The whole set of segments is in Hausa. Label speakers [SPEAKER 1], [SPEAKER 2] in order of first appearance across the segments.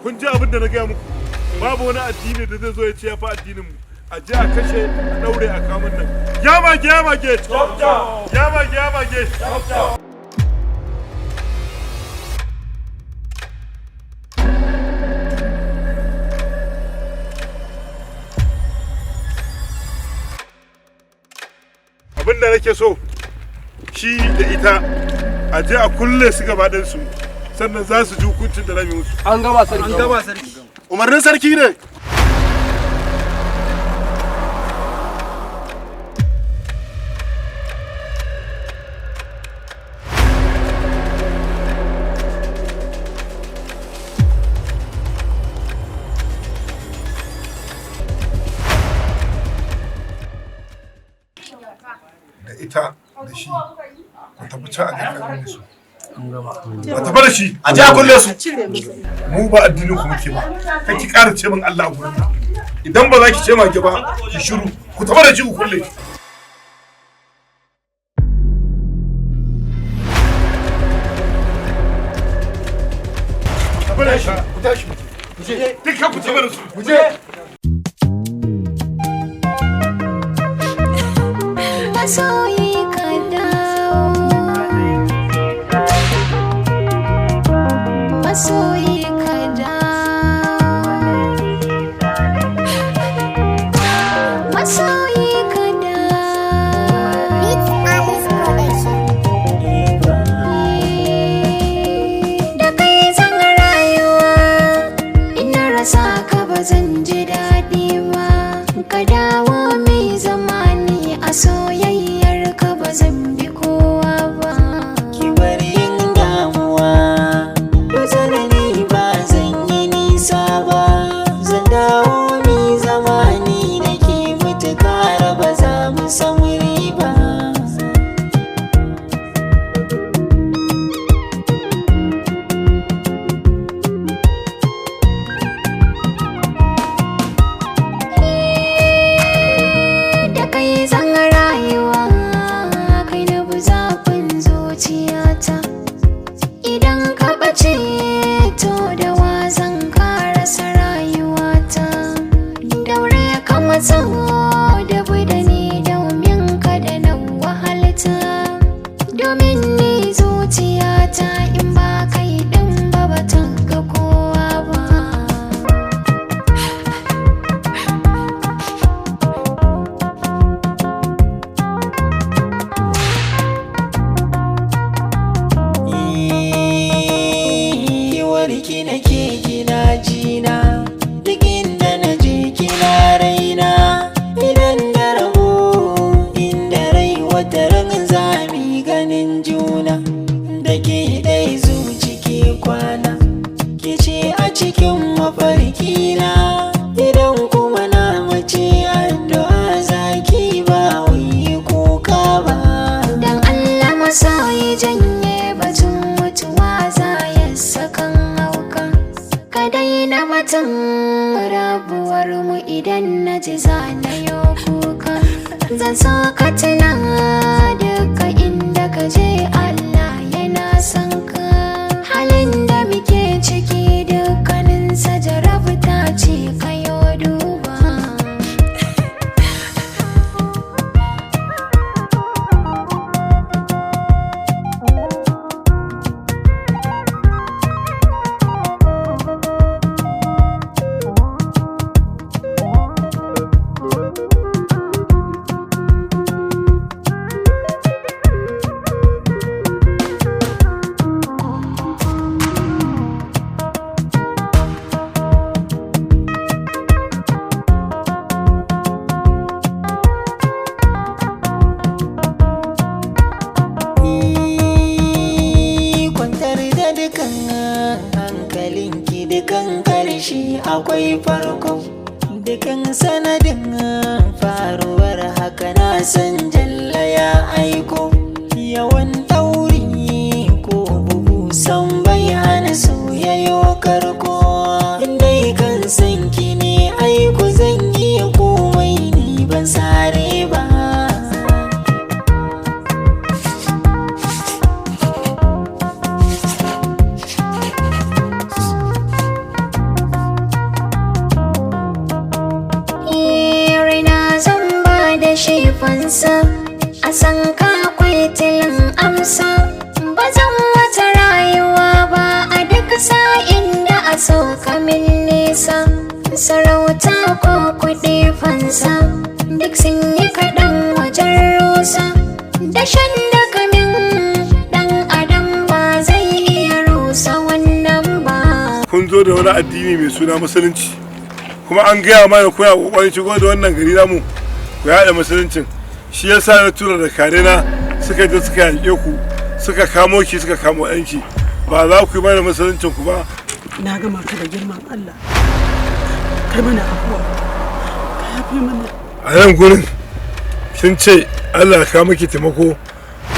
[SPEAKER 1] Kun ji abin da na gaya muku. Babu wani addini da zai zo ya ce ya fi addinin mu. A je a kashe, a daure, a kamun nan. Ya mage, ya mage, ya mage, ya mage. Abin da nake so shi da ita, a je a kulle su gaba su, sannan za su ji hukuncin da zamu yi musu.
[SPEAKER 2] An gama, sarki.
[SPEAKER 3] An gama, sarki.
[SPEAKER 1] Umarnin sarki ne. Da ita da shi, ku tafi can a karkar su. A tafi da shi
[SPEAKER 4] A je a kulle su.
[SPEAKER 1] Mu ba addinin ku muke ba. Kai, ki ƙara ce min Allah a gurin nan. Idan ba za ki ce mage ba, ki shiru. Ku tafi da shi ku kulle. Ku tafi da shi.
[SPEAKER 4] Ku tashi.
[SPEAKER 1] Dukkan ku tafi da su.
[SPEAKER 4] Mu je.
[SPEAKER 5] Masoyi, ka dawo. Masoyi, ka dawo. Masoyi, ka dawo. Da kai zan rayuwa, ina rasa ka ba zan ji daɗi ba. Ka dawo mai zamani, a soyayyar ka ba zan bi kowa ba.
[SPEAKER 6] Ki bar yin damuwa, ni ba zan yi nisa ba. Zan dawo mi zamani da ke, mutuka raba za mu samu riba.
[SPEAKER 5] Da kai zan rayuwa, kai na bi zafin zuciyata. Idan ka ɓace, to da wa zan karasa rayuwata? Daure ka matsa da da ni, domin ka da na wahalta, domin ni zuciyata in ba kai ɗin ba ba ta ga kowa ba.
[SPEAKER 6] Warki nake, kina jina, duk inda na je kina raina. Idan da rabo, inda rai, wata ran zami ganin juna. Da ke dai zuci ke kwana, ke ce a cikin mafarkina. Idan kuma na mace, addu'a zaki ba wai kuka ba.
[SPEAKER 5] Dan Allah masoyi, janye batun mutuwa, za ya sakan hauka. Ka daina batun rabuwar mu, idan na ji za na yi kuka. Zan so ka tuna, duka inda ka je Allah yana son ka. Halin da muke ciki dukkaninsa jarabta ce, kayo duba.
[SPEAKER 6] Kwantar da dukan hankalinki, dukan karshe akwai farko, dukan sanadin faruwar haka na san jalla ya aiko. Yawan ɗauri ko bugu san bai hana soyayyo karko. Dai kan san ki ne, aiko zan iya komai, ni ban sare ba.
[SPEAKER 5] shi fansa. A san ka akwai tilin amsa. Ba zan wata rayuwa ba a duk sa'in da a so ka min nisa. Sarauta ko kuɗi fansa, duk sun yi kaɗan wajen rusa. Dashen da kamin ɗan adam ba zai iya rusa wannan ba.
[SPEAKER 1] Kun zo da wani addini mai suna Musulunci, kuma an gaya mana kuna kokarin shigo da wannan gari namu ku yaɗa Musuluncin. Shi yasa na tura da karena suka je suka yaƙe ku, suka kamo ki, suka kamo ɗanki. Ba za ku yi mana Musuluncin ku ba.
[SPEAKER 2] Na gama ka da girman Allah, kai mana afuwa, ka yafe mana.
[SPEAKER 1] A nan gurin kin ce Allah ka miki taimako,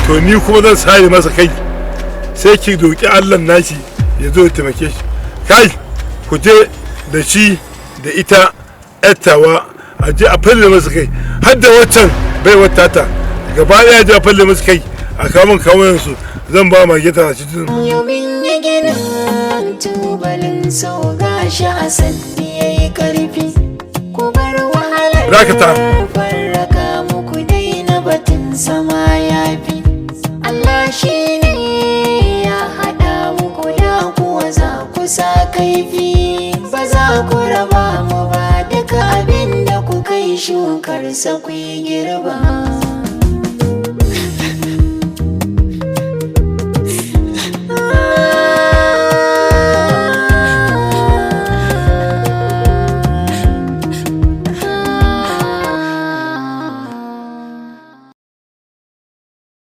[SPEAKER 1] to ni kuma zan sare masa kai, sai ki roƙi Allah nashi ya zo ya taimake shi. Kai, ku je da shi da ita yattawa, a je a falle masa kai, har da waccan bai wata ta gaba ɗaya, je a falle masa kai, a kamun kawunan su, zan ba mage ta shi.
[SPEAKER 6] Yomin ya gina tubalin sau gashi a sanni ya yi karfi. Ku bar wahalar
[SPEAKER 1] Dakata.
[SPEAKER 6] farraka muku, daina batun sama yafi. Allah shi ne ya haɗa muku, da kuwa za ku sa kaifi. Ba za ku raba mu ba, duka abin da kuka yi shukar sa ku yi girba.